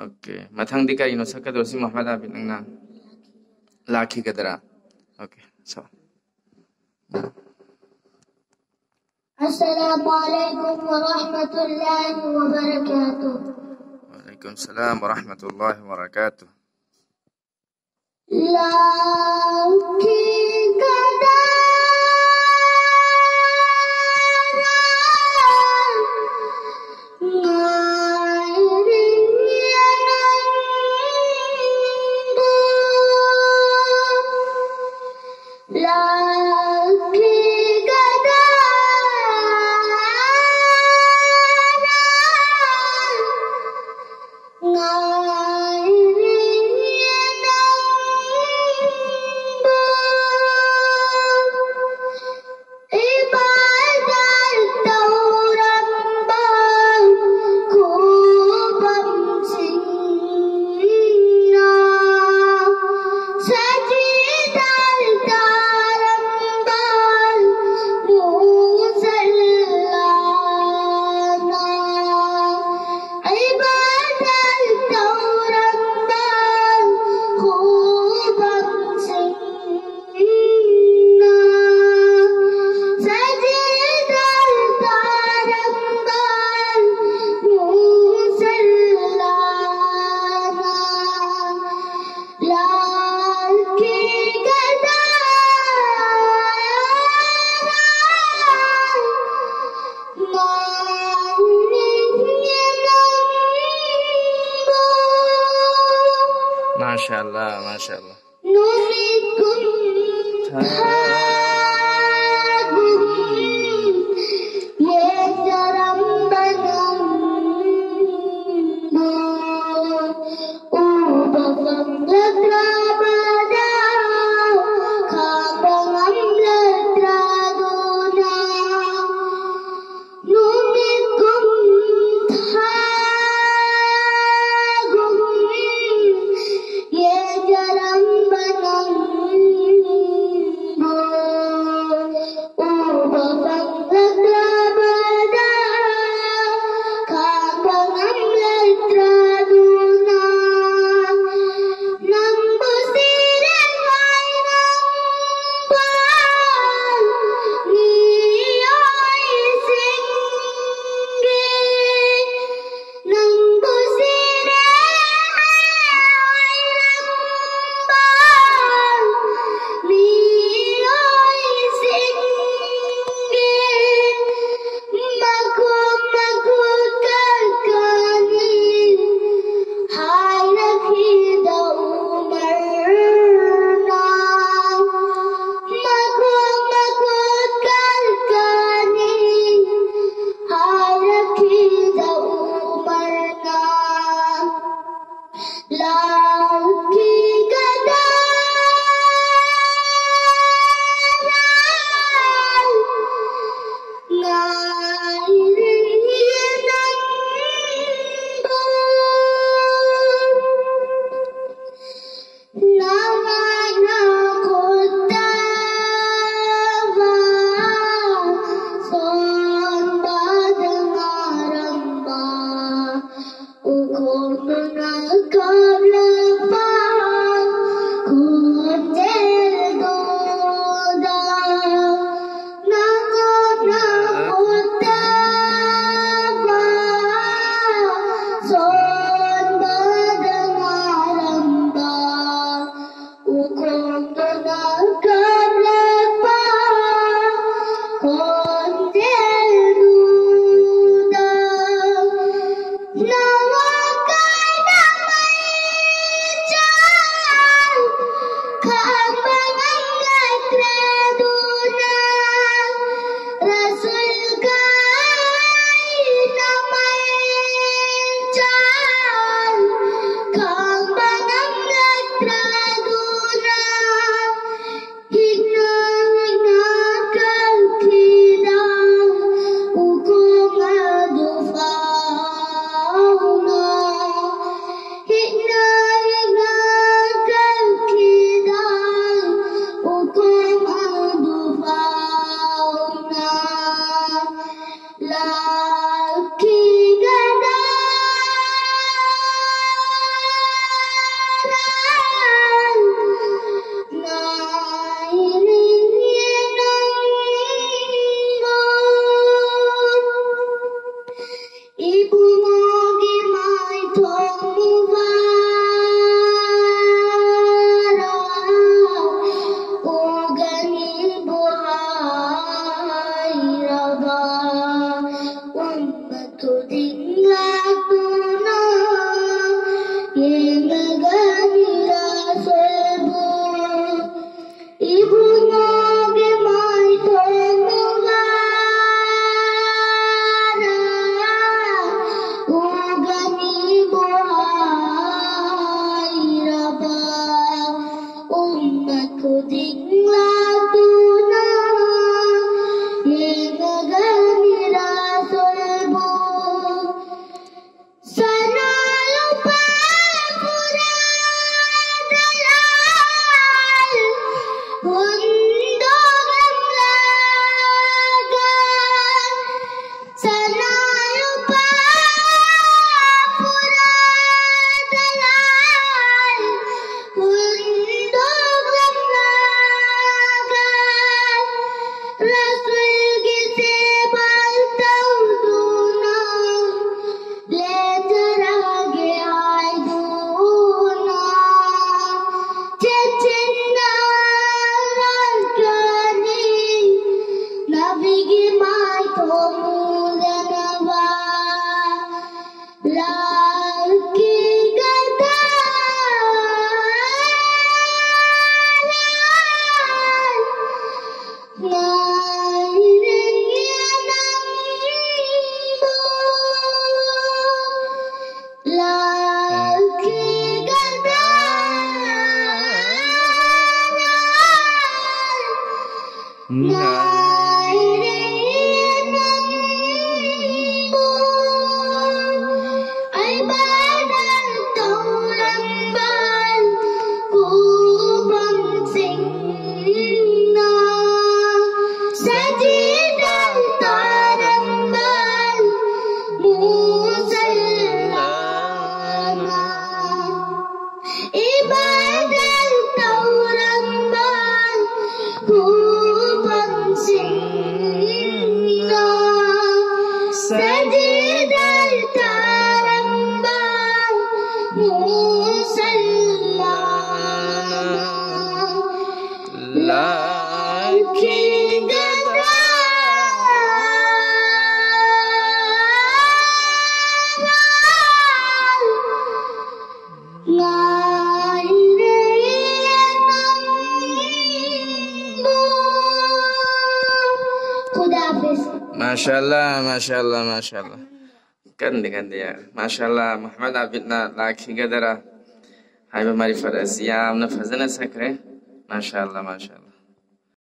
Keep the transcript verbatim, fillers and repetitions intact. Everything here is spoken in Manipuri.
ꯑꯣꯀꯦ, ꯃꯊꯪꯗꯤ ꯀꯔꯤꯅꯣ ꯁꯛꯀꯗꯧꯔꯤꯁꯤ, ꯃꯨꯍꯝꯃꯗ ꯑꯥꯕꯤꯗ? ꯅꯪꯅ ꯂꯥꯛꯈꯤꯒꯗ꯭ꯔꯥ? ꯑꯣꯀꯦ, ꯁꯛꯑꯣ꯫ السلام عليكم ورحمة الله وبركاته. وعليكم السلام ورحمة الله وبركاته. ꯃꯥꯁꯥ ꯑꯜꯂꯥ, ꯃꯥꯁꯥ ꯑꯜꯂꯥ꯫ ꯂꯥꯛꯈꯤꯒꯗ꯭ꯔꯥ ꯉꯥꯏꯔꯤ ꯅꯪꯕꯨ꯫ ꯅꯃꯥꯏꯅ ꯈꯨꯠꯇꯕ ꯁꯣꯟꯕꯗ ꯉꯥꯔꯝꯕ ꯎꯈꯣꯡꯗꯨꯅ ꯀꯥꯞꯂꯛꯄ ꯈꯣꯟꯖꯦꯜꯗꯨꯗ ꯅꯉꯣꯟꯗ ꯈꯨꯠꯇꯕ ꯁꯣꯟꯕꯗ ꯉꯥꯔꯝꯕ ꯎꯈꯣꯡꯗꯨꯅ ꯀꯥꯞꯂꯛꯄ ꯈꯣꯟꯖꯦꯜꯗꯨꯗ ꯅꯋꯥ ꯀꯥꯏꯅ ꯃꯩ ꯉꯥꯏꯔꯦ ꯅꯪꯕꯨ ꯑꯩꯕꯥꯗ ꯇꯧꯔꯝꯕ ꯈꯨꯕꯝꯁꯤꯡꯅ ꯁꯖꯤꯗ ꯇꯥꯔꯝꯕ ꯃꯨꯁꯜꯂꯥꯅ ꯏꯕꯥꯗ ꯇꯧꯔꯝꯕ ꯈꯨꯕꯝꯁꯤꯡꯅ ꯁꯖꯤꯗ ꯇꯥꯔꯝꯕ ꯃꯨꯁꯜꯂꯥꯅ ꯂꯥꯛꯈꯤꯒꯗ꯭ꯔꯥ? ꯉꯥꯏꯔꯦ ꯅꯪꯕꯨ꯫ ꯈꯨꯗꯥ ꯍꯥꯐꯤꯖ꯫ ꯃꯥꯁꯥ ꯑꯜꯂꯥ, ꯃꯥꯁꯥ ꯑꯜꯂꯥ, ꯃꯥꯁꯥ ꯑꯜꯂꯥ꯫ ꯀꯟꯗꯦ, ꯀꯟꯗꯦ, ꯌꯥꯔꯦ꯫ ꯃꯥꯁꯥ ꯑꯜꯂꯥ, ꯃꯨꯍꯝꯃꯗ ꯑꯥꯕꯤꯗꯅ ꯂꯥꯛꯈꯤꯒꯗꯔꯥ ꯍꯥꯏꯕ ꯃꯥꯔꯤꯐꯠ ꯑꯁꯤ ꯌꯥꯝꯅ ꯐꯖꯅ ꯁꯛꯈ꯭ꯔꯦ꯫ ꯃꯥꯁꯥ ꯑꯜꯂꯥ, ꯃꯥꯁꯥ ꯑꯜꯂꯥ꯫